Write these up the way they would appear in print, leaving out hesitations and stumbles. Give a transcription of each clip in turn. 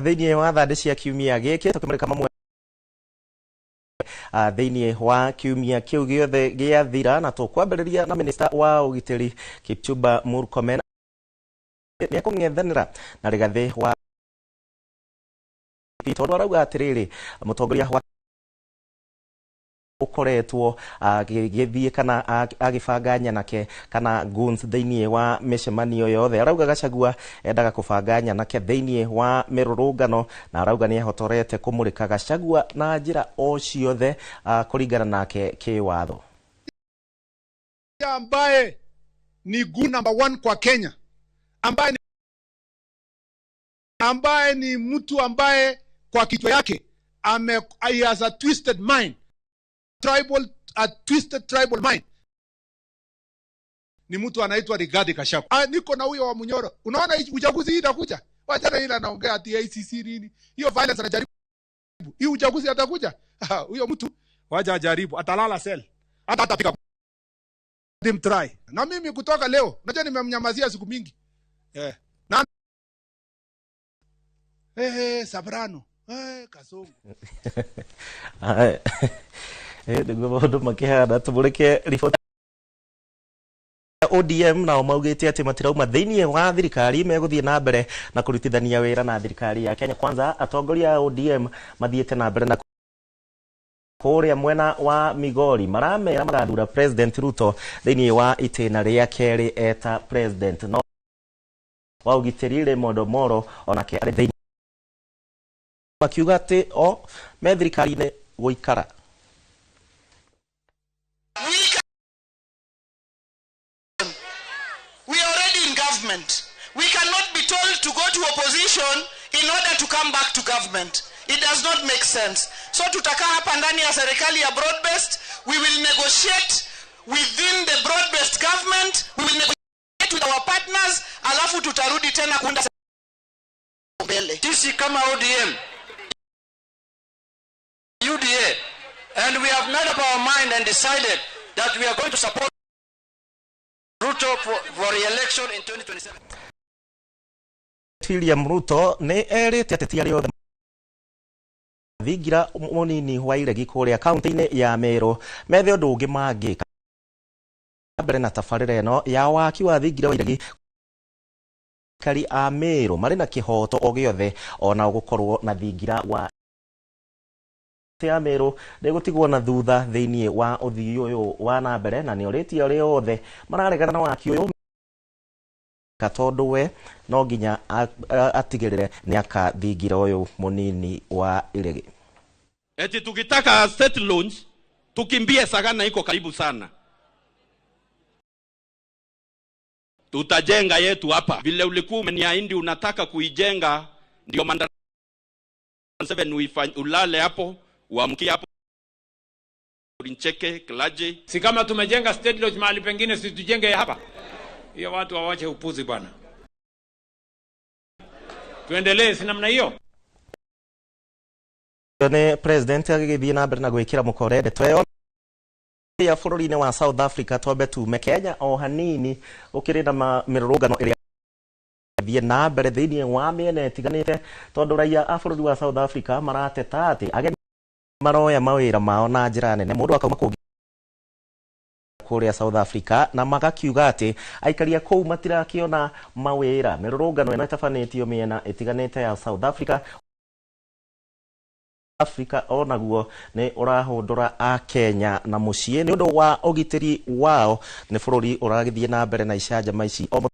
Thĩinĩ wa thandĩ cia kiumia gĩkĩ tũkĩmũrĩka mamwe thĩinĩ wa kiumia kĩu gĩothe gĩathira, na tũkwambĩrĩria na minista wa ũgitĩri Kipchumba Murkomen nĩ ekũng'ethanĩra na Rigathĩ wa tondũ arauga atĩrĩrĩ, mũtongoria wa ũkoretwo agĩgĩthiĩ kana agĩbanga nyanake kana goons thĩinĩ wa mĩcemanio yothe. Arauga Gachagua endaga kũbanga nyanake thĩinĩ wa mĩrũrũngano, na arauga nĩ ehotorete kũmũrĩka Gachagua na njĩra o ciothe kũringana nake kĩwatho. Ambaye ni goon number one kwa Kenya, ambaye ni mtu ambaye kwa kichwa yake he has a twisted mind, tribal, a twisted tribal mind, ni mtu anaitwa Rigathi Gachagua. Ah, niko na huyo wa Munyoro. Unaona hii uchaguzi hii itakuja, wachana ile anaongea ati ICC nini, hiyo violence anajaribu. Hii uchaguzi atakuja, ah, huyo mtu wacha ajaribu, atalala cell, hata atafika. Let him try. Na mimi kutoka leo, unajua nimemnyamazia siku mingi. Na Sabrano, Kasongo. Nĩguo maũndũ makĩhana. Tũmũrĩke riboti. ODM nao maugĩte atĩ matirauma thĩinĩ wa thirikari, megũthiĩ na mbere na kũrutithania wĩra na thirikari ya Kenya Kwanza. Atongoria a ODM mathiĩte na mbere na kũrĩa mwena wa Migori, maramera magathura President Ruto thĩinĩ wa itĩna rĩa kerĩ eta president. No wa ũgitĩri Raymond Omolo onake arĩ thĩinĩ, makiuga atĩ o me thirikari-inĩ gũikara. We are already in government. We cannot be told to go to opposition in order to come back to government. It does not make sense. So tutakaa hapa ndani ya serikali ya broad based. We will negotiate within the broad based government. We will negotiate with our partners. Alafu tutarudi tena kuunda mbele. Sisi kama ODM, UDA, and we have made up our mind and decided that we are going to support Ruto for re-election in 2027. William Ruto nĩ erĩte ateti arĩa othe thingira mũnini wa iregi kũrĩa kaunti-inĩ ya Meru methe ũndũ ũngĩ mangĩka mbere na tabarĩra ĩno ya waki wa thingira wa iregi. Aikari a Meru marĩ na kĩhoto o gĩothe ona gũkorwo na thingira wa ya Meru ndĩgũtigwo na thutha thĩinĩ wa ũthii ũyũ wa na mbere, na nĩ orĩtie arĩa othe mararegana na waki ũyũ tondũ we no nginya atigĩrĩre nĩ aka thingira ũyũ mũnini wa iregi. Eti tukitaka state lodge tukimbie Sagana, iko karibu sana. Tutajenga yetu hapa. Vile ulikuwa umeniahidi unataka kuijenga ndio Mandara 7 ulale hapo, uamkie hapo Ncheke, Klaje. Si kama tumejenga state lodge mahali pengine, si tujenge hapa? Hiyo watu wawache upuzi bwana. Tuendelee, si namna hiyo? Nĩ president agĩgĩthiĩ na mbere na gwĩkĩra mũkore ndeto ĩyo ya bũrũri-inĩ wa South Africa. Twambe tume Kenya o hanini, gũkĩrĩ na mĩrũrũngano ĩrĩa thiĩ na mbere thĩinĩ wa mĩena ĩtiganĩte, tondũ raia a bũrũri wa South Africa marateta atĩ ageni maroya mawĩra mao na njĩra nene, mũndũ akauma kũngĩ kũrĩa South Africa, na magakiuga atĩ aikari a kũu matirakĩona mawĩra. Mĩrũrũngano ĩno ĩtabanĩtio mĩena ĩtiganĩte ya South Africa. Africa onaguo nĩ ũrahũndũra a Kenya na mũciĩ nĩ ũndũ wa ũgitĩri wao, nĩ bũrũri ũragĩthiĩ na mbere na icanjama ici o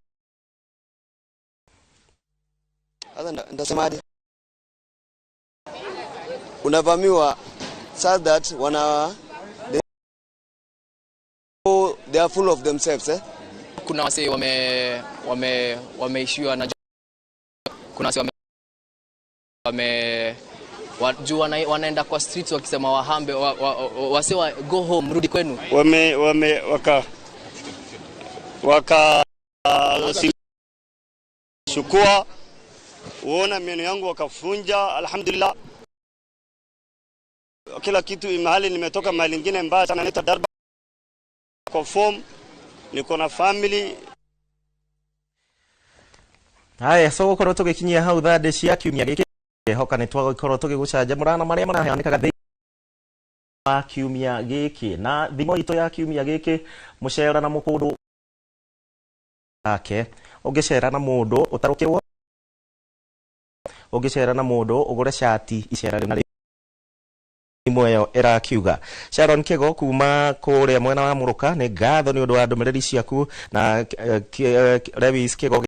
Sasa nitasemaje? Unavamiwa such that wana they are full of themselves, eh? Kuna wasee wameishiwa na, kuna wasee wame juu wanaenda kwa streets wakisema wahambe wasee wa go home, rudi kwenu. Wame waka chukua uona meno yangu wakafunja. Alhamdulillah, kila kitu mahali nimetoka, mahali ingine mbaya sana naitwa Darba kwa form, niko na family. Haya, so gũkorwo tũgĩkinyia hau thandĩ cia kiumia gĩkĩ. Hoka nĩ twagĩkorwo tũgĩgũcanjamũra na marĩa marahanĩkaga thĩinĩ wa kiumia gĩkĩ, na thimo itũ ya kiumia gĩkĩ, mũcera na mũkũndũ ake. Ũngĩcera na mũndũ ũtarũkĩrwo, ũngĩcera na mũndũ ũgũre cati icera rĩu na thimũ ĩyo ĩrakiuga. Sharon Kigo kuma kũrĩa mwena wa Mũrũka, nĩ ngatho nĩ ũndũ wa ndũmĩrĩri ciaku, na Lewis Kigo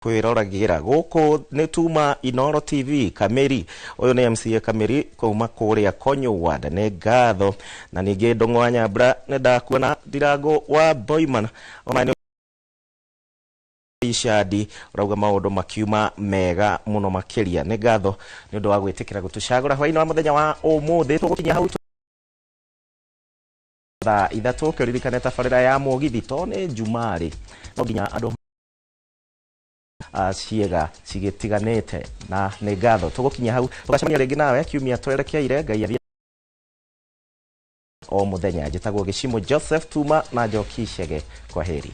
kwĩroragĩra gũkũ nĩ tuma Inoro TV. Kamĩri ũyũ nĩ MCA Kamĩri kuma kũrĩa Konyo Ward, nĩ ngatho. Na ningĩ Ndũng'wa Nyambura, nĩ ndakuona. Ndirango wa Boyman ona nĩ Richard ũrauga maũndũ makiuma mega mũno makĩria. Nĩ ngatho nĩ ũndũ wa gwĩtĩkĩra gũtũcagũra hwaĩ-inĩ wa mũthenya wa ũmũthĩ. Tũgũkinyia hau thaa 3. Kĩririkane tabarĩra ya mũgithi to nĩ Njumarĩ, no nginya andũ ciĩga cigĩtiganĩte. Na nĩ ngatho, tũgũkinyia hau, tũgacemania rĩngĩ nawe kiumia twerekeire. Ngai athiĩ o mũthenya. Njĩtagwo Gĩcimo Joseph Tuma na Njoki Chege. Kwa heri.